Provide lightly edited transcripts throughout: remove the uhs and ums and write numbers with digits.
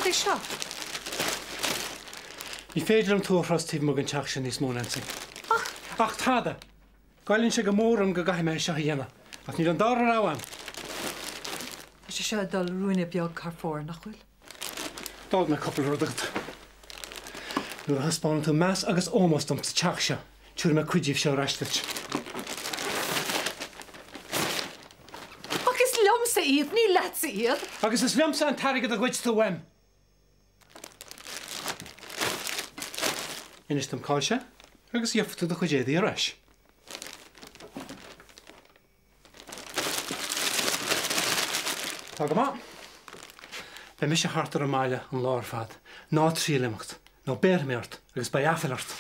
Céard é seo? Ní féidir liom tú a thrust taobh amuigh den teach sin níos mó, Nancy. Ach. Ach tada! Goilleann sé go mór orm go gcaithfidh mé é seo a dhéanamh, ach níl an dara rogha a'm. Tá sé seo ag dul ruainne beag thar fóir, nach bhfuil? D'fhág mé cúpla rud agat. Nuair a thaispeánann tú meas agus ómós dom sa teach seo, tabharfaidh mé cuid díobh seo ar ais duit. Ach is liomsa iad, ní leatsa iad! Agus is liomsa an t-airgead a ghoid tú uaim! Inis dom cá bhfuil sé agus gheobhaidh tú do chuid éadaí ar ais. Tá go maith. Beidh mise thart ar an mbaile an lá ar fad. Ná triail imeacht, nó béarfaidh mé ort agus beidh aiféala ort.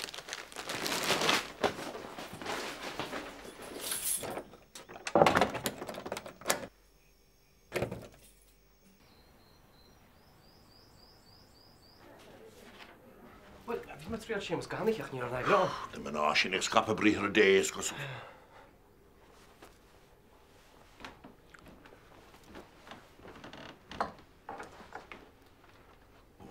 Bhuel, bhí mé ag triail Séamus go han-oíche ach ní raibh an eagrán. Na mná sin ag scaipeadh briathra Dé is cosúil.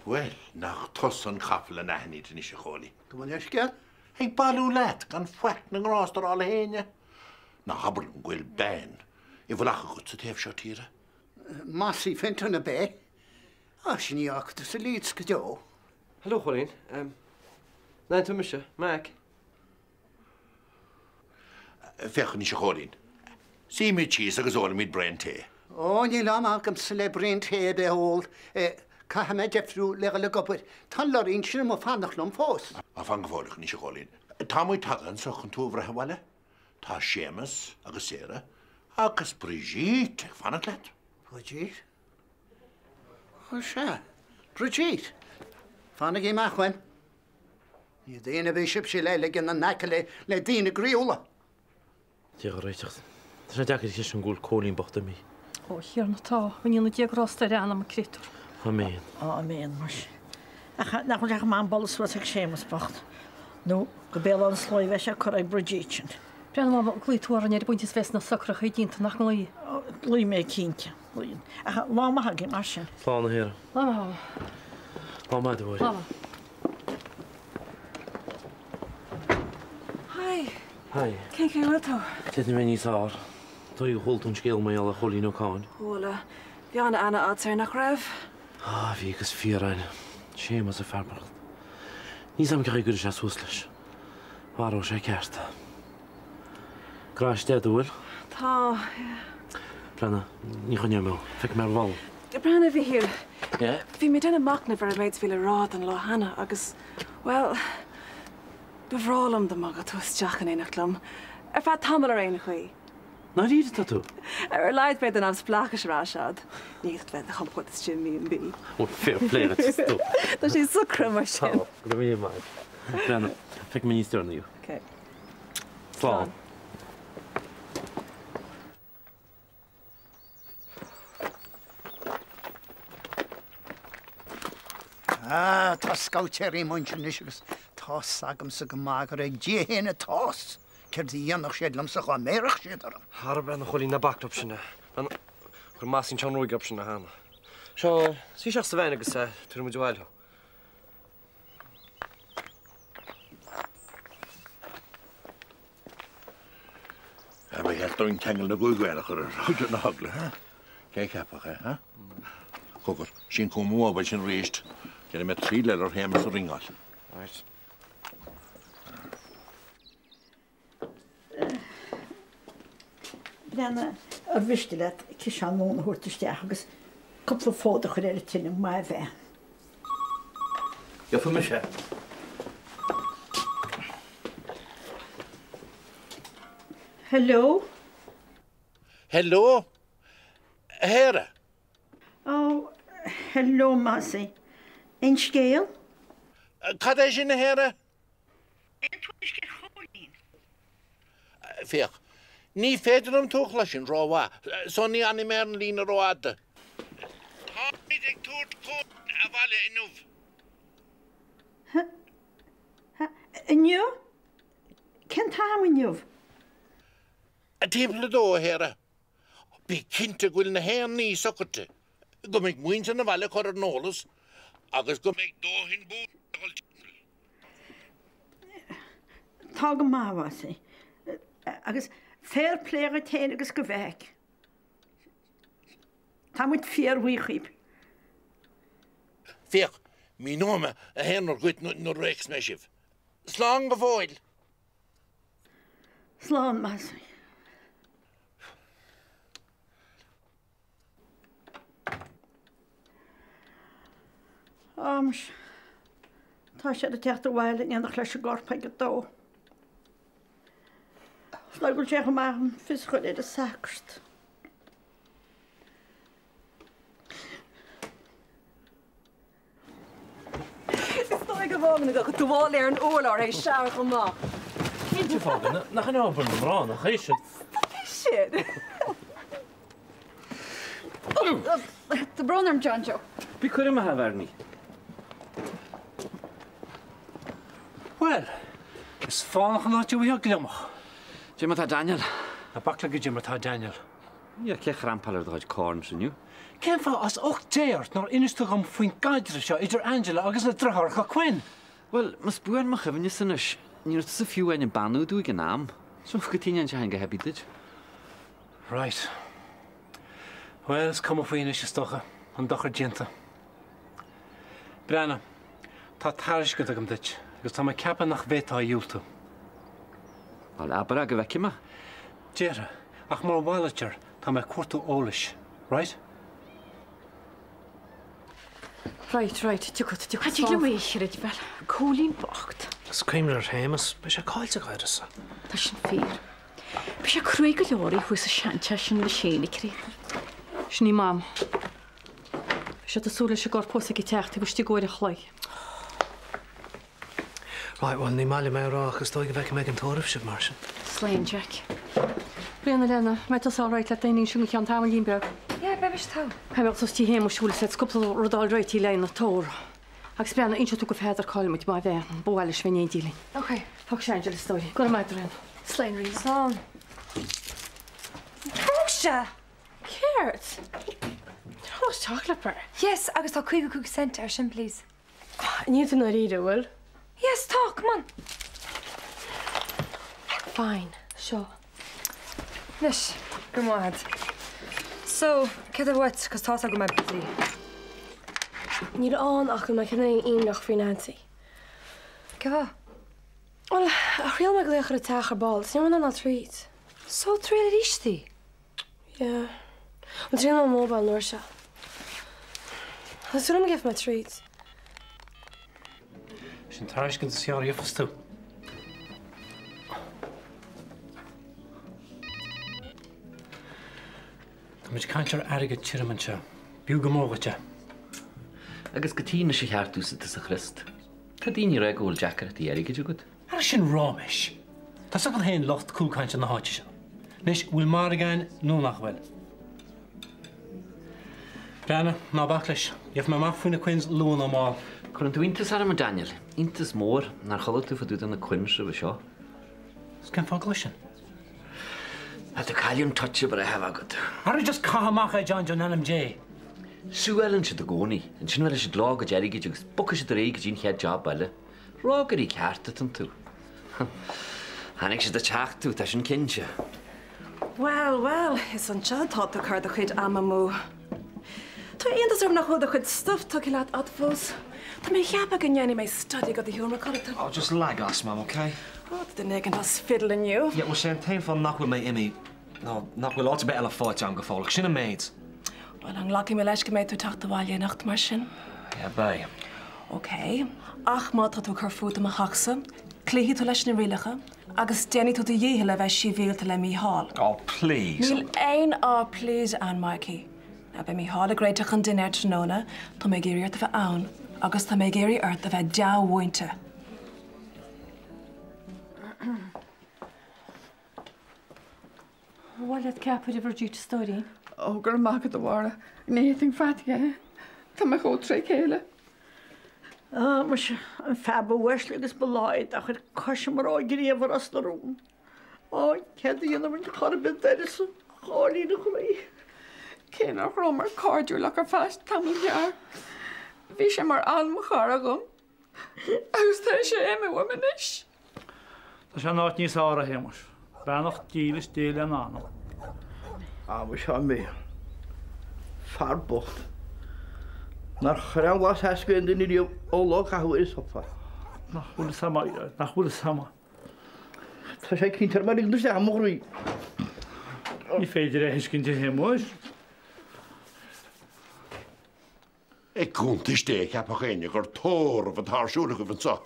Bhuel, nach tusa an capall anaithnid anois, a Chóilí. Gabh mo leithscéal. Ag bailiú leat gan faic na ngrást a rá le héinne. Ná habair liom go bhfuil bean i bhfolach agat sa taobh seo tíre. Mossie Fenton ab ea? Á, sin í a fhágfaidh tú sa Leeds go deo. Hello, Chóilín. An aithníonn tú mise, Mac? Féach anois, a Chóilín. Suímid síos agus ólfaimid braon tae. Ó, níl am agamsa le braon tae ar bith a ól. Caithfidh mé deifriú le dhul ag obair. Tá an lorry sin amuigh ag fanacht liom fós. Á, fan go fóilleach anois, a Chóilín. Tá muid tagtha anseo chun tú a bhreith abhaile. Tá Séamus agus Sarah agus Brigitte ag fanacht leat. Brigitte? Ó sea, Brigitte. Fanaigí amach uaim. Ní daoine ar bith sibhse le ligean in aice le daoine groíúla. Dia ár réiteach. Tá sé deacair a chreidiúint go bhfuil Cóilín bocht imithe. Ó, a Thiarna, tá. Go ndéana Dia grásta ar a anam, a créatúr. Áiméan. Áiméan, muis. Ach nach bhfuil sé chomh maith an boladh suas ag Séamus bocht, nó go Béal Átha an tSlóigh a bheidh sé curtha ag Bridget sin. Breathnaigh, má ghlaoigh tú orainn ar an bpointe is bheas na socrachaí déanta, nach nglaoigh? Ó, glaofaidh mé cinnte. Glaofaidh. Ach lá maith agaibh mar sin. Slán, a Shéara. Lá maith, a Mhama. Lá maith, a Mháire. Lá maith. Hi. Hi. Cén chaoi a bhfuil tú? D'fhéadfainn a bheith níos fearr. Dóigh gur chuala tú an scéal mar gheall ar Chóilín Ó Cadhain. Chuala. Bhí an-aithne agat air, nach raibh? Ah, bhí agus fíor-aithne. Séamus an fear bocht. Níl 's a'm cén chaoi a gcuirfidh sé suas leis. Mharódh sé ceart é. Graiste agat, an bhfuil? Tá, yeah. Breathnaigh, ní choinneoidh mé thú. Feicfidh mé ar ball. Breathnaigh, a Mhichíl. Yeah? Bhí mé ag déanamh machnaimh ar an méid a bhí le rá don lá cheana agus, bhuel, ba bhreá liom dá mbeadh tú isteach in éineacht liom. Ar feadh tamaill ar aon chaoi. Ndáiríre atá tú? Ar a laghad beidh do neamhspleáchas ar ais agat. Ní thig leat bheith i do chompord istigh i mB&B. Bhuel, fair play duit, is tú. Tá sé socraithe mar sin. Tá, go raibh míle maith agat. Breathnaigh, feicfidh mé níos deireanaí thú. Ok. Slán. Ah, tá scabhtéirí amuigh ansin anois agus tá's agamsa go maith gur ag Dia féin atá's céard a dhéanfadh siad liomsa dhá mbéarfadh siad orm. Ara breathnaigh a Chóilín, ná bac leo sin. Chuir Mossie an tsean-ruaig orthu sin cheana. Seo, suigh isteach sa veain agus tabharfaidh muid abhaile thú. Ba cheart dúinn ceangal na gcúig mhéar a chur ar chuid na heagla, ha? Cé a cheapfadh é, ha? Cogar, sín chugam an mobile sin arís. Déanfaidh mé triail eile ar Shéamus a ringeáil. Right. Breathnaigh, ar mhiste leat ciseán móna a thabhairt isteach agus cúpla fód a chur ar an tine, maith a bhean. Gheobhaidh mise. Hello? Hello? A Shéara? Ó, hello Mossie. Aon scéal? Cad é sin, a Shéara? Aon tuairisc ar Chóilín? Féach, ní féidir liom tú a chloisint rómhaith, so ní fhanfaidh mé ar an líne rófhada. Táimid ag tabhairt Cóilín abhaile inniu. Inniu? Cén t-am inniu? Timpeall a dó, a Shéara. Bí cinnte go bhfuil na haon ní socraithe, go mbeidh muintir an bhaile curtha ar an eolas. Agus go mbeidh dóthain búis ag dul timpeall. Tá go maith, a Mhosie. Agus fair play dhuit féin agus do Mheaig. Tá muid fíorbhuíoch dhíbh. Féach, míneoidh mé a haon rud dhuit nuair a fheicfeas mé sibh. Slán go fóill! Slán, Mossie. Á, muise. Tá siad ag teacht abhaile in éineacht leis an gcorp ag a dó. Is dóigh go bhfuil sé chomh maith agam fios a chur ar an sagart. Is dóigh go bhfágann go do mhála ar an urlár é sea chomh maith. Cinnte fágann, nach in obair na mná, nach é sin? Stop é sin! Tá brón orm John Joe. Bí cúramach a Bhernie. Bhuel, is fánach an áit a bhfaighfeá gliomach. Cad é mar tá Daniel. Ná bac le goidé mar tá Daniel. Níor cé chrampáil ar do chuid corns inniu? Cén fáth as ucht Dé ort nár inis tú dhom faoin gcaidreamh seo idir Angela agus na deartháireacha Quinn? Bhuel, más buan mo chuimhneasa anois, ní raibh tusa fiú amháin ag beannú domh ag an am. So, cad chuige a n-inseoinn go heibí duit? Right. Bhuel, is cuma faoi anois is dócha, an dochar déanta. Breathnaigh, tá tairiscint agam duit agus tá mé ag ceapadh nach bhféadfá a dhiúltú. Bhuel, abair é go bhfeicfidh mé. Déarfainn, ach mar mhalairt air, tá mé ag cuartú eolais. Right? Right, right, tiocfad, tiocfad. Cad é liom é a chreidbheáil? Cóilín bocht. Is cuimhin ar Shéamus, beidh sé caillte gairid. Tá sin fíor. Beidh sé cruaidh go leor í thuas sa seanteach sin leis féin, a créatúr. Sin í Mam. Beidh siad ag súil leis an gcorp thuas ag an teach taobh istigh d'uair an chloig. Right, bhuel, ní maith liom é a rá ach is dóigh go bhfeicfidh mé ag an tórramh sibh mar sin. Slán, Jack. Bríona Lena, mbeidh tusa all right le daoine sin go ceann tamaillín beag? Yeah, beidh mise togha. Caithfidh mé suas tí Shéamuis bhfuil fhios a'd cúpla rud a fháil réitithe le haghaidh an tórraimh. Agus Bríona, inseoidh tú go Pheadar cá bhfuil muid má bheidh, ba mhaith leis bheith in éindí linn. Ok. Fágfaidh sé Angela a stóirín. Go raibh maith a'd, a Bhríona. Slán, Ríona. Slán. Róise! Céard? Tá chocolate bar. Yes, agus tá 55 cent air sin, please. Níl tú i ndáiríre, an bhfuil? Yes, tá, come on. Fine, seo. Anois, go raibh maith agat. So, céard atá uait, cos tá's agam go mbeidh busy. Níl ann ach go bhfuil mé cineál imníoch faoi Nancy. Cén fáth? Bhuel, thriail mé glaoch ar an teach ar ball, is ní raibh mé in ann dul tríd. So, triail arís í. Yeah. Bhuel, triail mé an mobile an uair seo. Tá súil agam go gheobhaidh mé tríd. Sin tairiscint is fearr a gheofas tú. Tá muid ag caint ar airgead tirim anseo. B'fhiú go mór dhuit é. Agus cad chuige anois a cheartúsa tusa Chríost. Tá daoine ag rá go bhfuil deacrachtaí airgid agat. Ara sin ráiméis! Tá's agat féin lucht cúlchainte na háite seo. Anois, bhfuil margadh againn nó nach bhfuil? Breathnaigh, ná bac leis. Gheobhaidh mé amach faoi na Quinns luath nó mall. Cuireann tú iontas orm, a Daniel. Iontas mór nár chuala tú fá dtaobh de na Quinns roimhe seo. Is cén fáth go bhfuil sin? Tá tú ag cailleadh an touch breá a bheith agat. Ara just caith amach é, John Joe, in ainm Dé! Suáileann siad i gcónaí. Ansin bhailigh siad leo a gcuid airgid agus bogfaidh siad ar aghaidh go dtí an chéad job eile. Rógairí ceart atá iontu. Tháinig siad ag teacht tú, tá sin cinnte. Bhuel, bhuel, is anseo atá tú ag cur do chuid ama amú. Tá iontas orm nach bhfuil do chuid stuif tugtha leat a'd fós. Tá mé ag ceapadh go ndéanfaidh mé study go do sheomra codlata. Oh, just lag as, Mam, ok? Oh, tá duine éigin as fiddle inniu. Yeah, well, sé an t-aon fáth nach bhfuil mé imithe ná nach bhfuil áit ar bith eile faighte agam go fóill, ach sin an méid. Bhuel, an nglacfaidh mé leis go mbeidh tú ag teacht abhaile anocht mar sin? Yeah, beidh. Ok, ach má tá tú ag cur fút i mo theachsa, cloífidh tú leis na rialacha agus déanfaidh tú do dhícheall a bheith sibhialta le Mícheál. Oh, please. Níl aon oh please ann, Mikey. Now beidh Mícheál ag réiteach an dinnéir tráthnóna, tá mé ag iarraidh ort a bheith ann agus tá mé ag iarraidh ort a bheith dea-mhúinte. Ar mhaith leat ceapaire, a Bhridget, a stóirín? Ó, go raibh maith agat, a Mháire. Ní fhéadfainn faic a dhéanamh. Tá mé chomh tré chéile. Á, muise, an fear ba uaisle agus ba láí dá chuir cois i mo róig riamh i Ros na Rún. Á, céard a dhéanfaimid chor ar bith d'uireasa Chóilín a chroí? Cé nach rabhamar cairdiúil ach ar feadh tamaill ghearr. Bhí sé mar anamchara dhom agus tá sé imithe uaim anois. Tá sé in áit níos fhearr, a Shéamais. Beannacht dílis Dé lena anam. Á, muise á mé. Fear bocht. Nár chuir aon bhlas as go aon duine riamh ó lá a caitheadh ar an sofa. Nach bhfuil fhios a'm, nach bhfuil fhios a'm. Tá sé cinnte ar mar isteach i mo chroí. Ní féidir é a thuiscint, a Shéamais. I gcuntais Dé cheapfadh éinne gur tórramh atá ar siúl agaibh anseo.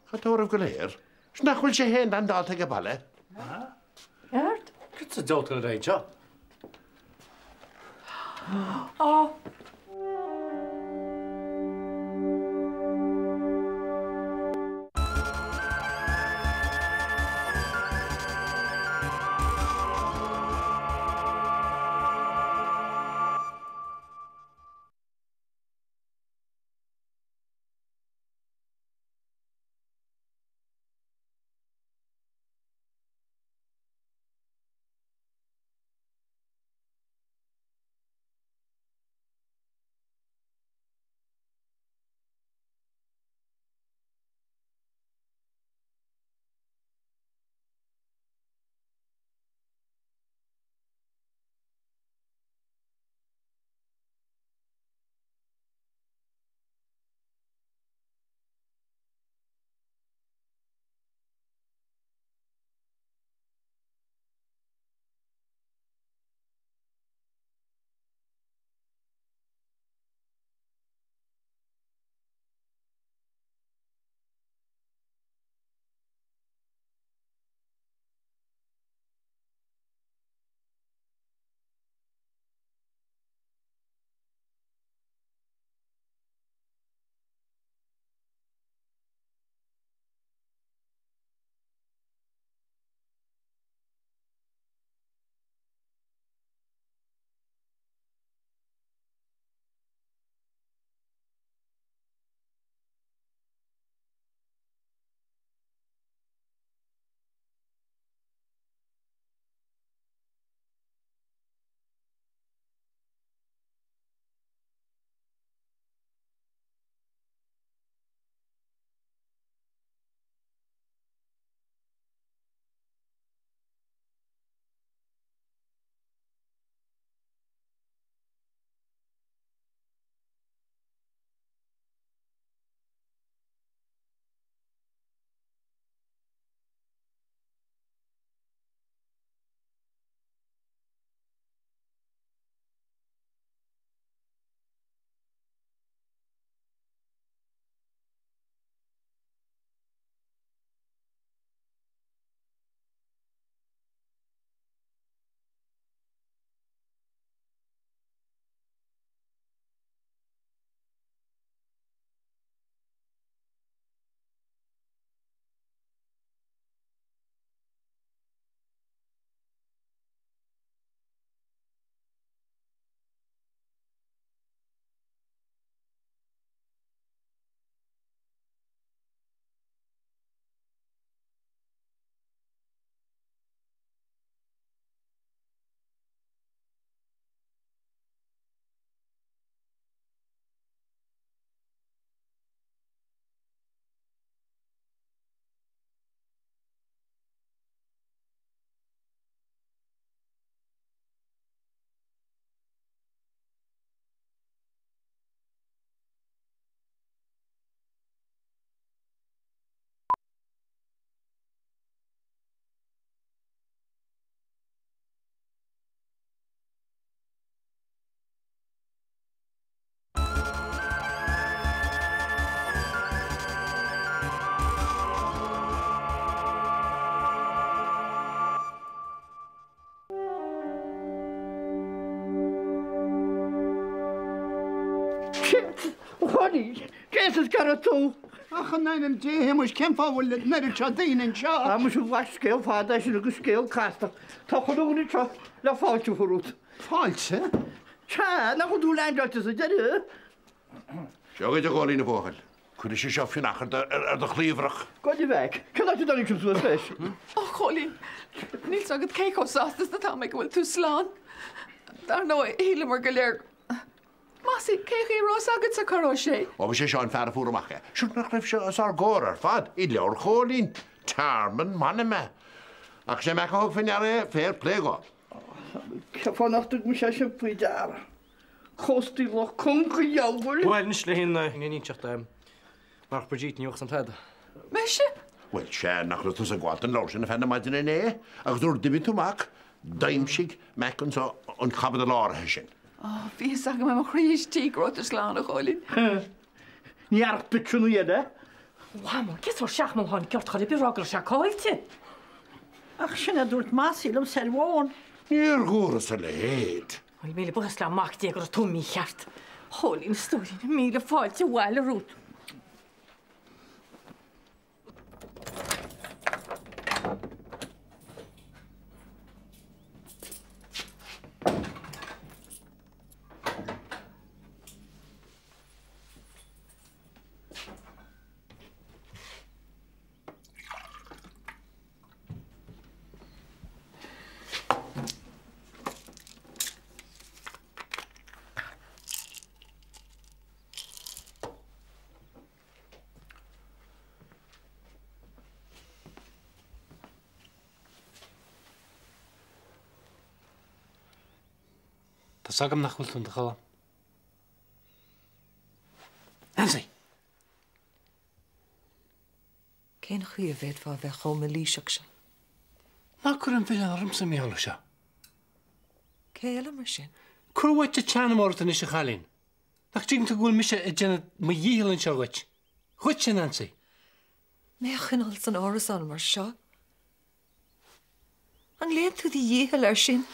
Tá tórramh go léir. 'S nach bhfuil sé féin landáilte age baile? Ceart? Cad sa diabhal atá ar aghaidh anseo? Á! Cé is cara tú? Ach in ainm Dé, a Shéamuis, cén fáth a bhfuil an oiread seo daoine anseo? Á, muise, mhaith, scéal fada é sin agus scéal casta. Tá chuile dhuine anseo le fáilte a chur romhat. Fáilte? Sea, nach bhfuil tú leaindeáilte sa deireadh? Seo dhuit, a Chóilín, a bhuachaill. Cuirfidh sé seo fionn-achar ar do chliabhrach. Gabh i bhfeac. Cén áit a dtáinig sibh suas leis? Ó, Chóilín, níl 's agat cé chomh sásta is atá mé go bhfuil tú slán. Dar ndóigh, shíleamar go léir. Mossy, cén chaoi a raibh fhios agatsa cá raibh sé? Ó, bhí sé seo an fear a fuair amach é. Siúd nach raibh sé os ár gcomhair ar fad, i leabhar Chóilín. Tearmann, m'anam é. Ach is é Mac a thug faoi ndeara é, fair play dhó. Cén fáth nach dtug mise é sin faoi deara? Cóstaí Loch Con go diabhal! Bhuel, anois le híonn na n-inseacht marach Brigitte ní bheadh san tada. Mise? Bhuel, sea, nach raibh tusa ag gabháil don leabhar sin ar feadh na maidine inné? Agus nuair a d'imigh tú amach, d'aimsigh Mac anso an chaibidil áirithe sin. Ó, bhí fhios agam i mo chroí istigh go raibh tú slán, a Chóilín. Ní fhearacht duitse nó iad, eh? Mhamó, cén sórt seachmall atá an ceart chor ar bith a rá go raibh sé caillte? Ach sin a dúirt Mossy liom ar an bhfón. Níor dhúras a leithéid. Bhuel, míle buíochas le Mac Dé go raibh tú mícheart. A Chóilín, a stóirín, míle fáilte abhaile romhat. Tá's agam nach bhfuil tú in do chodladh. Nancy! Cén chaoi a bhféadfá a bheith chomh mailíseach sin? Ná cuir an milleán ormsa, mar gheall air seo. Cé eile mar sin? Cuir uait an tseanam ort anois, a chailín. Nach dtuigeann tú go bhfuil mise ag déanamh mo dhícheall anseo dhuit? Dhuitse, Nancy! Mé a choinneáil san árasán mar seo? An nglaonn tú do dhícheall air sin?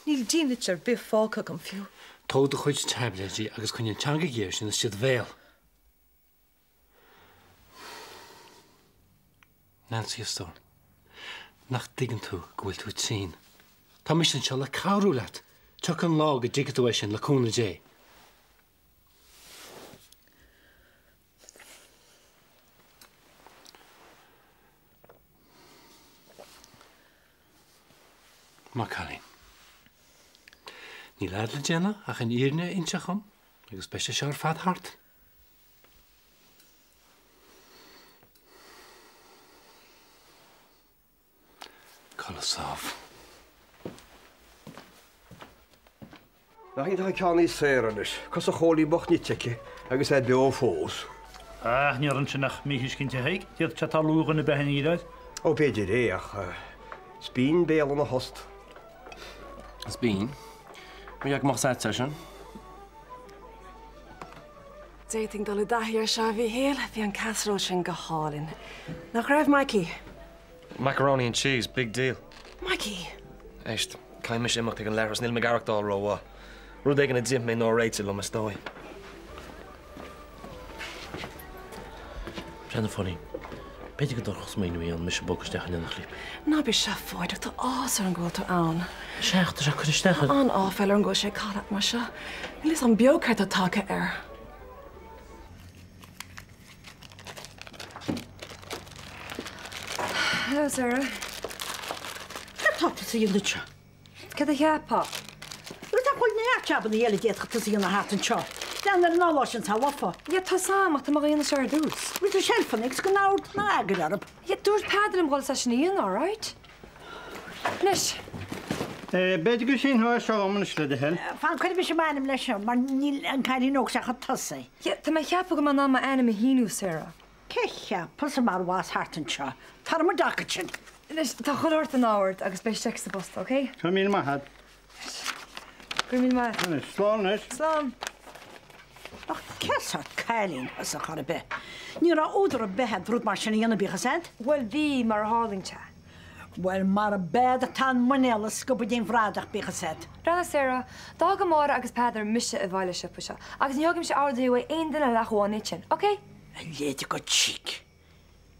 Níl dínit ar bith fágtha agam fiú. Tóg do chuid taibléidí agus coinnigh an teanga ghéar sin istigh i do bhéal. Nancy, a stór, nach dtuigeann tú go bhfuil tú tinn? Tá mise anseo le cabhrú leat. Tiocfaidh an lá go dtuigfidh tú é sin, le cúnamh Dé. Maith cailín. Níl a'd le déanamh ach an fhírinne a inseacht dhom agus beidh sé seo ar fad thart. Codladh sámh. Nach iontach an ceann í Sarah anois, cosa Chóilín bocht nite aici agus é beo fós. Ach ní raibh ansin ach míthuiscint a Thaidhg, d'fhéadfadh sé tarlú do dhuine ar bith ina dhiaidh. Ó b'fhéidir é, ach is binn béal ina thost. Is binn. Mo dhea go mbeadh 's a'd é sin. D'fhéadfainn dul i dtaithí air seo, a Mhíchíl. Bhí an casserole sin go hálainn. Nach raibh, Mikey? Macaroni and cheese, big deal. Mikey! Éist, caithfidh mise imeacht ag an leithreas, nílim ag aireachtáil rómhaith. Rud éigin a d'ith mé nár réitigh liom, is dóigh. Breathnaigh, a Phóilín. B'fhéidir gur drochsmaoineamh a bhí ann mise a bhogadh isteach in éineacht libh. Ná bí seafóideach, tá áthas orm go bhfuil tú ann. Sea, ach tá sé ag cur isteach ar. Tá an-áiféala orm go bhfuil sé ag caitheamh leat mar seo. Níl fhios a'm beo céard atá tagtha air. Hello, Sarah. Cad tá tusa a dhéanamh anseo? Cad a cheapfá? Bhuel, tá chuile neart jabanna eile a d'fhéadfadh tusa a dhéanamh thart anseo. Lean ar an ollá sin tá lofa. Yeah, tá 's a'm, ach tá mé á dhéanamh seo ar dtús. Bhfuil tú seilfeanna agus gan ord ná eagar orthu. Yeah, dúirt Peadar liom dhul seisean a dhéanamh, all right? Anois. B'fhéidir go sínfeá é seo dhom anois le do thoil. Fan, cuirfidh mise m'ainm leis seo mar níl an cailín óg seo chomh tosaigh. Yeah, tá mé ag ceapadh go mbeidh in am m'ainm a shíniú, Sarah. Cé cheapas mar bhas thart anseo? Tar mo dtaca sin. Anois, tá chuile shórt in ord agus beidh seic sa bpost, ok? Go raibh míle maith agat. Go raibh míle maith. Anois, slán anois. Slán. Ach cé sórt cailín thusa chor ar bith? Ní raibh údar ar bith a'd rud mar sin a dhéanamh, bíodh 'fhios a'd. Bhuel, bhí, mar a tharlaíonn sé. Bhuel, mara b'ead atá an muinéal a sciobadh den bhradach, bíodh 'fhios a'd. Breathnaigh, Sarah, d'fhága Máire agus Peadar mise i bhfeighil an siopa seo, agus ní thugaimse ordú uaidh aon duine eile ach amháin iad sin, ok? A leithéid de cheek.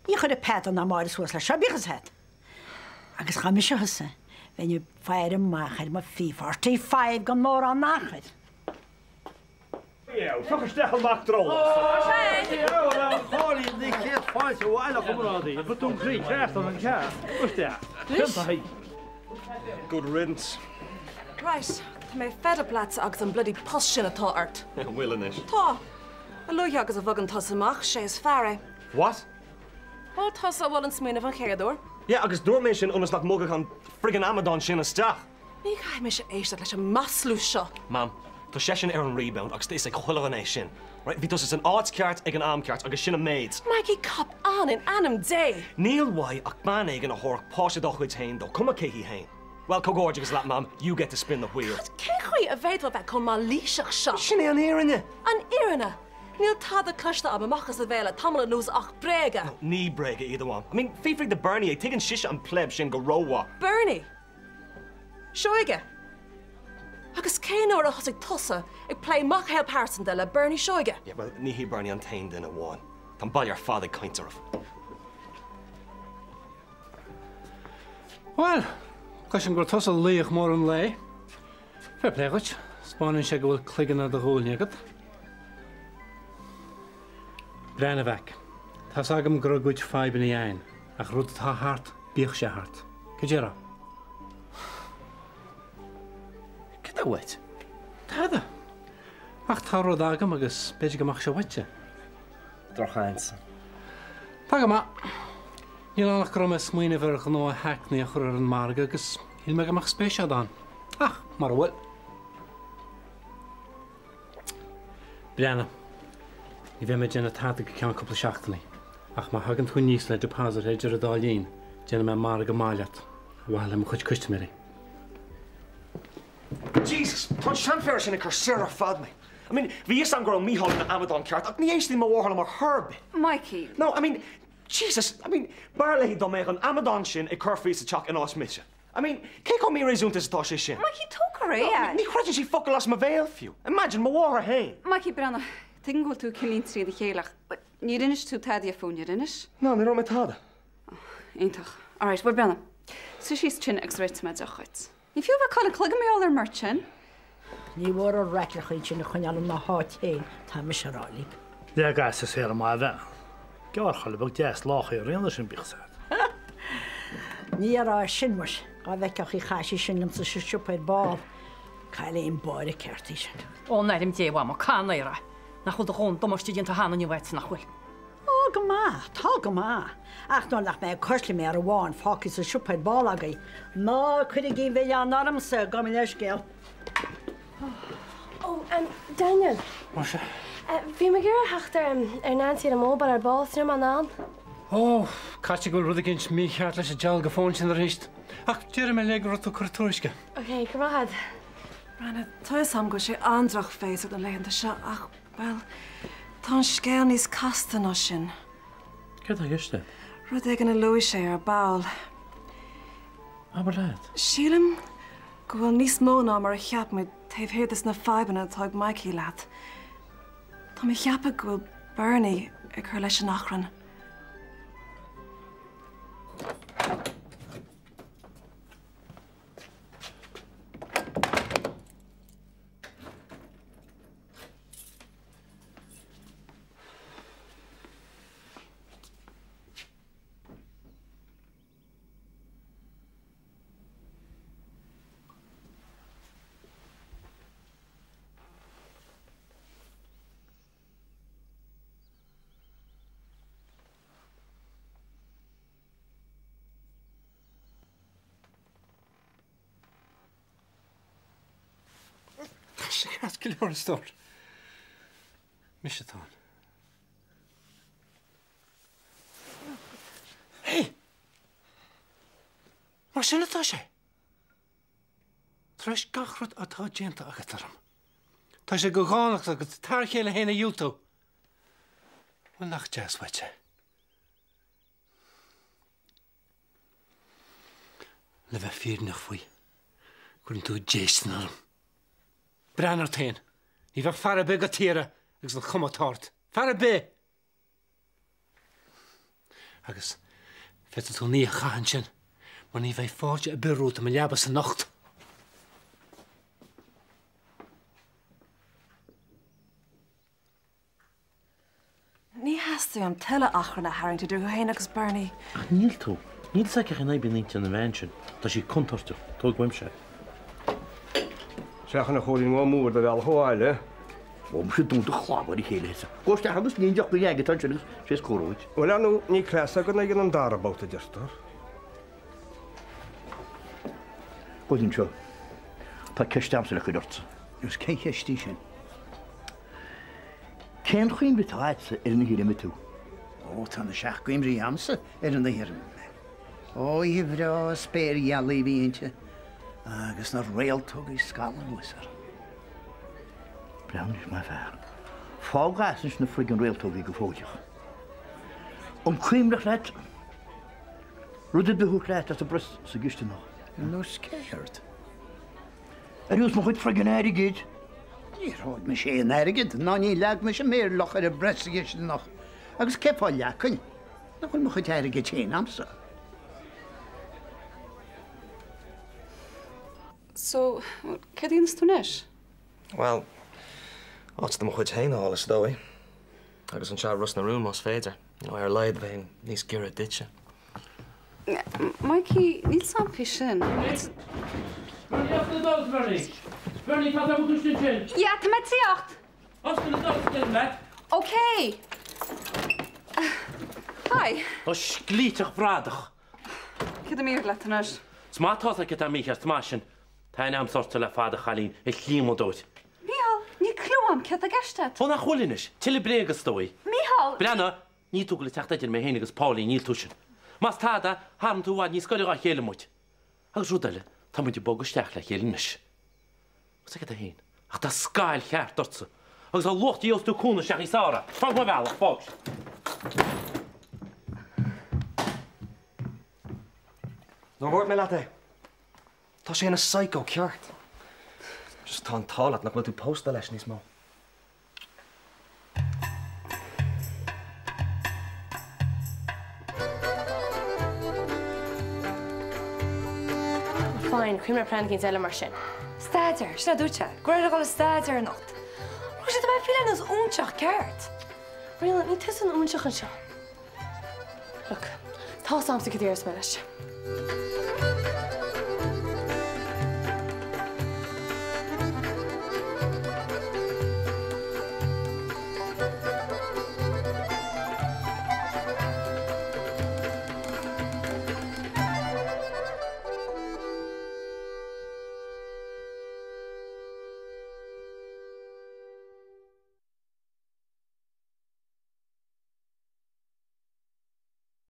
Ní chuirfeadh Peadar ná Máire suas leis seo, bíodh 'fhios a'd. Agus dá mise thusa, bheinn ag faire amach ar mo P45 gan mórán achair. Féach isteach an mac drollas. Céad fáilte abhaile a chomrádaí. Botún croí ceart an ceart. Isteach. Good riddance. Right. Tá mé fed up leatsa agus an bloody post sin atá ort. An bhfuil anois? Tá. A luaithe agus a bhogann tusa amach, sé is fearr é. What? Bhuel, tusa a mhol an smaoineamh an chéad uair. Yeah, agus dúirt mé sin ionas nach mbogfadh an friggin' amadán sin isteach. Ní chaithfidh mise éisteacht leis an maslú seo. Mam, tá seisean ar an rebound agus tá fhios ag chuile dhuine é sin. Right, bhí tusa san áit ceart ag an am ceart agus sin an méid. Mikey, cop on, in ainm Dé! Níl uaidh ach bean éigin a thabharfadh páiste dá chuid féin dó, cuma cé hí féin. Bhuel, comhghairdeachas leat, Mam, you get to spin the wheel. God, cén chaoi a bhféadfá bheith chomh mailíseach seo? Sin é an fhírinne! An fhírinne? Níl tada cloiste agam amach as do bhéal le tamall anuas ach bréaga! No, ní bréaga iad, a Mham. I mean, fiafraigh de Bernie é, tuigeann sise an pleb sin go rómhaith. Bernie! Seoige! Agus cén uair a thosaigh tusa ag plé mo shaol pearsanta le Bernie Seoige? Yeah, bhuel, ní hí Bernie an t-aon duine amháin. Tá an baile ar fad ag caint oraibh. Bhuel, cloisim gur tusa laoch mór an lae. Fair play dhuit, 'spáineann sé go bhfuil cloigeann ar do ghuailní agat. Breathnaigh a mhac, tá's agam go raibh a gcuid fadhbanna a'inn, ach rud atá thart, bíodh sé thart. Cad déarfá? Cad tá uait? Tada. Ach tá rud agam agus b'fhéidir go mbeadh sé uaitse. Droch-chaint. Tá go maith. Níl ann ach go raibh mé ag smaoineamh ar ghnó hackney a chur ar an margadh agus shíl mé go mbeadh spéis a'd ann. Ach, mura bhfuil. Breathnaigh. Ní bheidh mé ag déanamh tada go ceann cúpla seachtainí. Ach má thagann tú aníos le deposit idir an dá linn, déanfaidh mé margadh maith leat, ar mhaithe le mo chuid custaiméirí. Jesus, tá an seanphéire sin ag cur soir ar fad mé. I mean, bhí fhios a'm go raibh Mícheál ina amadán ceart ach ní éistfidh mo mháthair liom ar chor ar bith. Mikey. No, I mean, Jesus, I mean, b'fhearr léi dá mbeadh an amadán sin ag cur faoi sa teach in áit mise. I mean, cé chomh míréasúnta is atá sé sin? Mikey, tóg go réidh No, I é. mean, ní chreideann sí focal as mo bhéal fiú. Imagine, mo mháthair féin. Mikey, breathnaigh, tuigim go bhfuil tú cineáilín trína chéile ach níor inis tú tada fúinn, ar inis? No, ní raibh mé tada. Iontach. Alright, bhuel breathnaigh, suigh síos ansin agus réiteoidh mé deoch dhuit. Ní fiú a bheith ag cur an cloigeann mar gheall ar an mbeirt sin. Ní mór an raicleacha sin a choinneáil ina háit féin, tá mise a rá libh. Bheadh as a saol maith a bheith ann. Gearrchaile beag deas lách í ar aon nós sin bíodh 's a'd. Ní déarfá sin muis, dhá bhfeicfeá an chaoi chaith sí sin liomsa sa siopa ar ball. Cailín báire ceart í sin. Ó in ainm Dé, a Mhama, can é a rá nach bhfuil do dhóthain damáiste déanta cheana inniu agat, nach bhfuil? Ó, go maith, tá go maith. Ach nuair nach mbeidh custaiméir amháin fágtha sa siopa ar ball agaibh, ná cuirigí an milleán ormsa, gabh mo leithscéal. Ó, Daniel. Muise. Bhí mé ag iarraidh theacht ar, ar Nancy ar an mobile ar ball, is ní raibh mé in ann. Ó, caithfidh go bhfuil rud eicínt mícheart leis an dealg fóin sin arís. Ach déarfaidh mé léi go raibh tú ag cur tuairisce. Ok, go raibh maith a'd. Breathnaigh, tá fhios a'm go bhfuil sé an-drochbhéasach na laethanta seo ach, bhuel, tá an scéal níos casta ná sin. Céard atá i gceist agat? Rud éigin a luaigh sé ar ball. Abair leat. Sílim go bhfuil níos mó ná mar a cheap muid taobh thiar des na fadhbanna atá ag Mikey leat. Tá mé a cheapadh go bhfuil Bernie ag cur leis an achrann. Tá sé ceart go leor, a stór. Mise atá ann. Hey! Mar sin atá sé! Tar éis gach rud atá déanta agat orm, tá sé de dhánacht agat t'fhear chéile féin a dhiúltú. Bhuel, nach deas uait é. Le bheith fírinneach faoi, cuireann tú déistin orm. Breathnaigh ort féin, ní bheadh fear ar bith agat iarraidh agus an chuma atá ort. Fear ar bith! Agus féadfaidh tú an oíche a chaitheamh ansin, mar ní bheidh fáilte ar bith romhat i mo leaba-sa anocht. Ní theastaíonn uaim tuilleadh achrainn a tharraingt idir thú féin agus Bernie. Ach níl tú. Níl 's aici ach an fhadhb in intinn an bhean sin. Tá sí contúirteach. Tóg uaimse é. Féachaint a Chóilín go mór do bhealach abhaile. Ó, muise dún do chlab ar a chéile thusa. Gabh isteach agus nigh an deoch go agat ansin agus sé is cóir duit. Bhuel, ar ndóigh, níl cleas againn ag an dara babhta, a deirtear. Gabh anseo. Tá ceist a'msa le cur ortsa. Agus cén cheist í sin? Cén chuimhne atá a'dsa ar an oíche ar imigh tú? Ó, tá na seacht gcuimhní a'msa ar an oíche ar imigh mé. Ó, oíche bhreá spéirghealaí a bhí inti agus na réaltógaí ag scalladh anuas orainn. Breathnaigh anois, mar fear. Fág as anois na friggin réaltógaí go fóilleach. An cuimhneach leat rud ar bith a thabhairt leat as an bpress sa gcisteanach? Ar nós céard? Ar nós mo chuid friggin airgid! Níor thóg mise aon airgead, ná ní leag mise méar fhliuch ar an bpress sa gcisteanach. Agus cén fáth a leagfainn? Nach bhfuil mo chuid airgid féin a'msa? So, céard a dhéanfas tú anois? Bhuel, áit de mo chuid féin a fháil is dóigh. Agus anseo i Ros na Rún más féidir, nó ar a laghad bheinn níos giorra duitse. Mikey, níl 's a'm faoi sin. Bernie, oscail an doras, Bernie! Bernie, tá tú istigh ansin! Yeah, tá mé ag tíocht! Oscail an doras, deirim leat! Ok! Hi. A sclíteach bhradach! Céard atá mícheart leat anois? Is maith atá aici atá mícheart, is maith sin. Tá aithne a'msa ortsa le fada, a chailín, a shlíomadóir. Mícheál, níl cliú a'm céard tá i gceist a't. Ó, nach bhfuil anois? Tuilleadh bréaga is dóigh. Mícheál! Breathnaigh, níl tú ag goil ag teacht idir mé féin agus Pauline, níl tú sin. Más tada, tharraing tú i bhfad níos gaire dhá chéile muid. Agus rud eile, tá muid ag bogadh isteach le chéile anois. Is agat é féin, ach tá scáil cheart ortsa. Agus a lucht gheobhas tú cúnamh isteach níos fearr. Fág mo bhealach, fág. Nár dhúirt mé leat é? Tá sé ina psycho ceart. Just tá an t-ádh leat nach bhfuil tú pósta leis níos mó. Fine, cuirfidh mé plean éicint eile mar sin. Staidéar, sin a dúirt sé, go raibh air a dhul ag staidéar anocht. Róise, tá mé ag feel ar nós óinseach ceart. Ríona, ní tusa an óinseach anseo. Look, tá's a'msa cad a déarfas mé leis.